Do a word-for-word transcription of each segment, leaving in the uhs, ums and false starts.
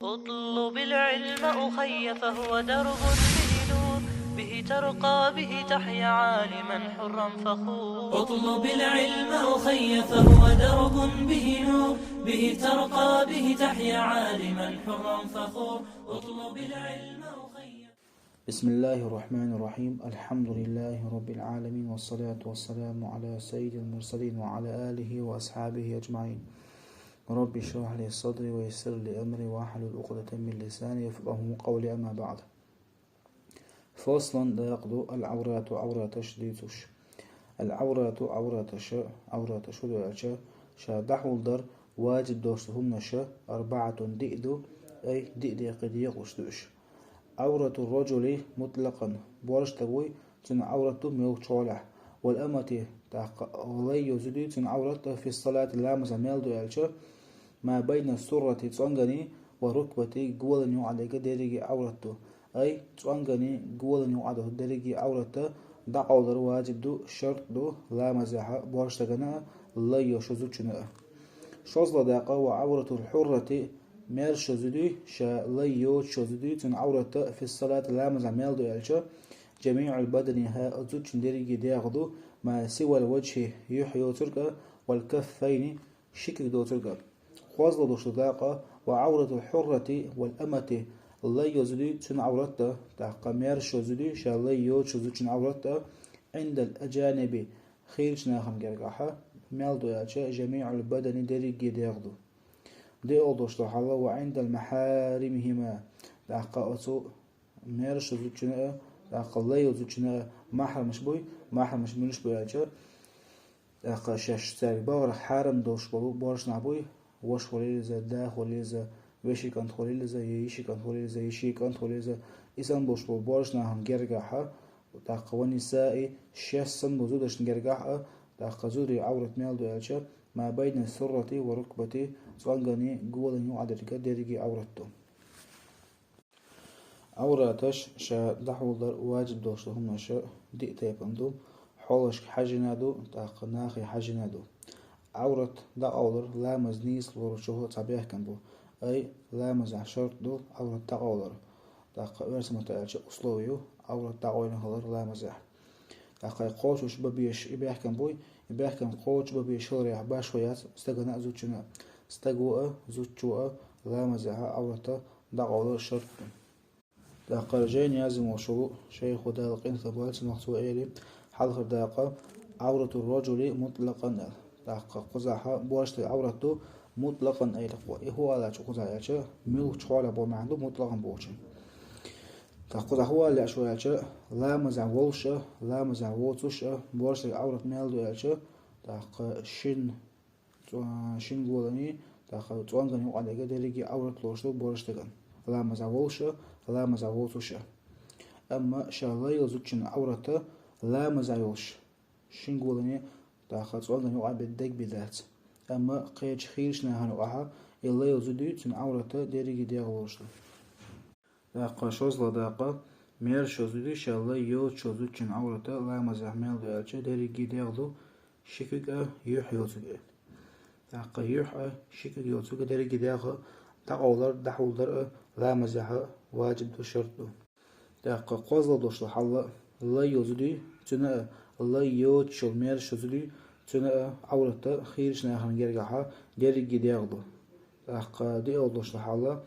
اطلب العلم أخي فهو درب به نور، به ترقى به تحيا عالما حرا فخور. اطلب العلم أخي فهو درب به نور، به ترقى به تحيا عالما حرا فخور. اطلب العلم أخي. بسم الله الرحمن الرحيم. الحمد لله رب العالمين، والصلاة والسلام على سيد المرسلين وعلى آله وأصحابه أجمعين. رب اشرح لي صدري ويسر لي أمري واحلل عقدة من لساني يفقهوا قولي، أما بعد. فصل، дакъа ду, العورات, Ӏавраташ дуьйцуш. العورات, Ӏавраташ, Ӏавраташ хӀу ду аьлча, ша дӀахьулдар ваджиб долуш ду хӀуманаш, أربعة, диъ ду, أي, диъ декъе декъалуш ду уьш. عورة الرجل مطلقا, боьрша стаг вуй, цуьнан Ӏаврат ду муьлххачу хьолехь, والأمة, тӀаккха лай йолу зуда юй, цуьнан Ӏаврат а, في الصلاة, ламазехь мел ду аьлча, ما بين السرة, цӀонгани, والركبة, голан юкъа дерг дерриге Ӏаврат ду. أي, цӀонгани, голан юкъа дерриге Ӏаврат а дӀакъовлар ваджиб ду, шарт ду, ламазехь боьрша стагана а, лай йолчу зудчунна а. ШолгӀа дакъа, وعورة الحرة, маьрша зуда юй, ша лай йоцуш йолу зуда юй, цуьнан Ӏаврат а, في الصلاة, ламазехь мел ду аьлча, جميع بدنها, оцу зудчун дерриге дегӀ ду, ما سوى الوجه, юьхь йоцург а, والكفين, ши куьг доцург а. КхозлагӀа долуш ду дакъа, وعورة الحرة والأمة, лай йолу зуда юй, цуьнан Ӏаврат а, тӀаккха маьрша зуда юй, ша лай йоцуш йолу зудчун Ӏаврат а, عند الأجانب, хийрачу нахана гергахь, мел ду аьлча, جميع البدن, дерриге дегӀ ду. ДиъалгӀа долуш ду хьал, وعند محارمهما, тӀаккха оцу маьрша зудчунна а, тӀаккха лай йолу зудчунна а махьрамаш буй, махьрамаш муьлш бу аьлча, тӀаккха шаьш цаьрга бахара хьарам долуш болу боьрша нах буй, ваша хуьлийла иза, да хуьлийла иза, вешин кӀант хуьлийла иза, я йишин кӀант хуьлийла иза, йишин кӀант хуьлийла иза, и санна болуш болу боьрша нахана гергахь, тӀаккха والنساء, шаьш санна болу зудашна гергахь а, тӀаккха зударийн Ӏаврат мел ду аьлча, ما بين السرة والركبة, цӀонгани, голан юкъа дерг дерриге Ӏаврат ду. Ӏавраташ ша дӀахьулдар ваджиб долуш ду хӀуманаш диъ тайпана ду, хьолашка хьаьжжина а ду, тӀаккха нахе хьаьжжина а ду. Ӏаврат дӀакъовлар ламаз нийса лоручух цхьа бехкам бу, أي, ламазехь шарт ду Ӏаврат дӀакъовлар. ТӀаккха оьрсийн маттахь аьлча условие ю Ӏаврат дӀакъовлина хилар ламазехь. ТӀаккха кхочуш бан безаш и бехкам буй, и бехкам кхочуш бан безаш хиларехь башхо яц стагана а, зудчунна а. Стаго а, зудчо а ламазехь Ӏаврат дӀакъовлар шарт ду. ТӀаккха жайна яздина волуш волу шайхо, Дала къинхетам бойла цунах, цо элира, хьалхара дакъа, عورة الرجل مطلقا аьлла. ТӀаккха кхузахь боьрша стеган Ӏаврат ду مطلقا аьлла кхо. И хӀун аьлла цо кхузахь аьлча, муьлххачу хьолехь боху маьӀна ду مطلقا бохучун. ТӀаккха кхузахь хӀун аьлла лаьаш ву аьлча, ламазехь волуш а, ламазехь воцуш а, боьрша стеган Ӏаврат мел ду аьлча, тӀаккха шин, цӀо-, шин голани, тӀаккха цӀонган юкъа дерг дерриге Ӏаврат лоруш ду боьрша стеган, ламазехь волуш а, ламазехь воцуш а. Амма ша лай йолу зудчун Ӏаврат ламазехь йолуш, шин голани, тӀаккха цӀонган юкъа бен дерг бен дац. Амма кхечу хийрачу нахана юкъахь и лай йолу зуда юй, цуьнан Ӏаврат дерриге дегӀ лоруш ду. ТӀаккха шолгӀа дакъа, маьрша зуда юй, ша лай йоцуш йолу зудчун Ӏаврат ламазехь мел ду аьлча, дерриге дегӀ ду, ши куьг а, юьхь йоцург а. ТӀаккха юьхь а, ши куьг йоцург а, дерриге дегӀ а дӀакъовлар, дӀахьулдар а ламазехь ваджиб ду, шарт ду. ТӀаккха кхозлагӀа долуш ду хьал, лай йолу зуда юй, цуьнан а, лай йоцуш йолу маьрша зуда юй, цуьнан а Ӏаврат хийрачу нахана гергахь дерриге дегӀ ду. ТӀаккха диъалгӀа долуш ду хьал,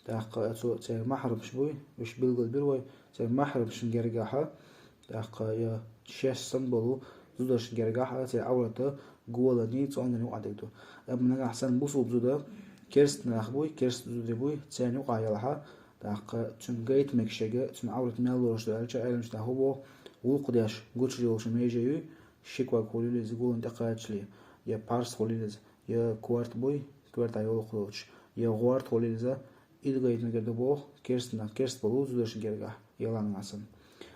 тӀаккха цо церан махьрамаш буй, уьш билгалбира вай, церан махьрамашна гергахь, тӀаккха я шаьш санна болу зудашна гергахь а церан Ӏаврат голани, цӀонган юкъа дерг ду. Амма нагахь санна бусулба зуда керста нах буй, керста зударий буй, церан юкъахь ялахь, тӀаккха цуьнан гайта мегаш ерг, цуьнан Ӏаврат мел лоруш ду аьлча, Ӏеламнаха хӀун боху, гӀуллакх деш гучур йолуш меже юй, ши ког хуьлийла иза голан тӀекхачале, я пхьарс хуьлийла иза, я корта буй, коьртахь йолу гӀуллакх доцуш, я гӀорта хуьлийла иза, и ду гайта мегар ду боху, керста нах, керста болу зудашна гергахь ялахь нагахь санна.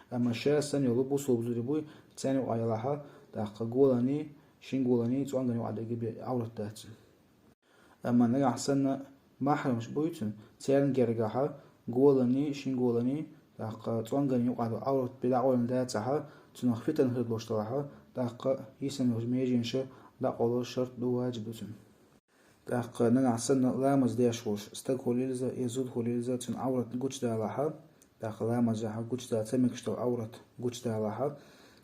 Амма шаьш санна йолу бусулба зударий буй, церан юкъахь ялахь, тӀаккха голани, шин голани, цӀонган юкъа дерг бен Ӏаврат дац. Амма нагахь санна махьрамаш буй цуьнан, церан гергахь голани, шин голани, тӀаккха цӀонган юкъа долу Ӏаврат бен дӀакъовлина дацахь, цунах фитна хир долуш далахь, тӀаккха йисина йолу меженаш дӀакъовлар шарт ду, ваджиб ду цуьнан. ТӀаккха нагахь санна ламаз деш волуш стаг хӀума лелаза, я зуда хӀума лелаза, цуьнан Ӏаврат гучудалахь, тӀаккха ламазехь гучуда ца мегаш долу Ӏаврат гучудалахь,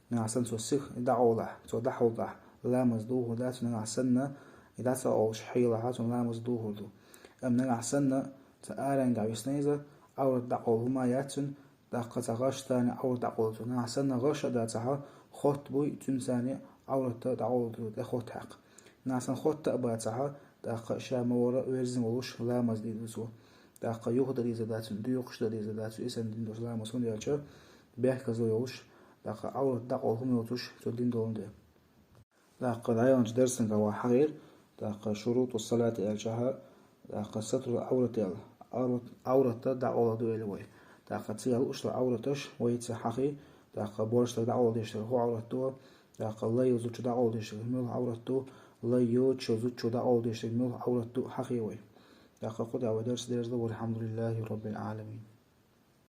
нагахь санна цо сиха дӀакъовлахь, цо дӀакъовлахь, ламаз духур дац, нагахь санна и дӀа ца къовлуш хьелахь, цуьнан ламаз духур ду. Амма нагахь санна цо аренга висна иза, Ӏаврат дӀакъовла хӀума яц цуьнан, тӀаккха цхьа гӀаш цуьнан Ӏаврат дӀакъовлур ду. Нагахь санна гӀаш а дацахь, хотта буй цуьнан цуьнан Ӏаврат дӀакъовлур ду, тӀе хотта хьаькха. Нагахь санна хотта а бацахь, тӀаккха ша ма вара верзина волуш ламаз дийр ду цо. ТӀаккха юха дан дезар дац цуьнан, доькъуш дан дезар дац цо, и санна дина долуш ламаз, хӀунда аьлча бехказло йолуш, тӀаккха Ӏаврат дӀакъовла хӀума йоцуш цо дина долун де. ТӀаккха дӀаяханчу дарсехь вай хьахийра, тӀаккха шуруту салати аьлчахь, тӀаккха сатру Ӏаврат аьлла, Ӏаврат, Ӏаврат дӀакъовла ду аьлла вай. ТӀаккха цигахь лууш долу Ӏавраташ вайца хьахий, тӀаккха боьрша стаг дӀакъовла дезаш дерг хӀун Ӏаврат ду, тӀаккха лай йолу зудчо дӀакъовла дезаш дерг муьлха Ӏаврат ду, лай йоцучу зудчо дӀакъовла дезаш дерг муьлха Ӏаврат ду хьахий вай. ТӀаккха кху тӀехь вай дарс дерзадо, валхьамдулиллахи раббил Ӏаламин.